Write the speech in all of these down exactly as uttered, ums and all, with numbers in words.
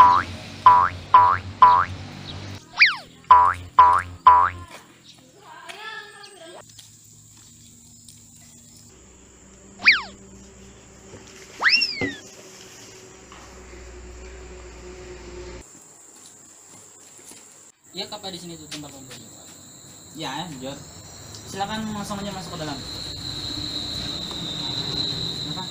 Iya, Kak, Pak, di sini tuh tempat untuk. Ya, Jor. Silakan langsung aja masuk ke dalam. Kenapa?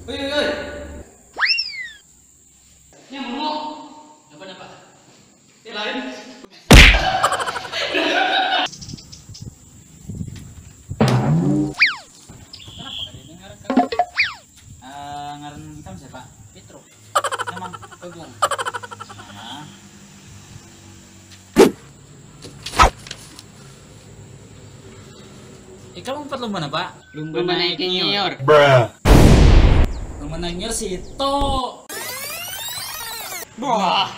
Hei, hei, hei. Yang mau. Apa, apa? Yang lain. Kenapa kada dengar, Kak? Eh, ngaran ikam siapa? Petruk. Emang? Teguh. Nah. Ikam umpat lomba apa? Lomba naik nyiur. Bruh. Lomba naik nyiur situ. Wah.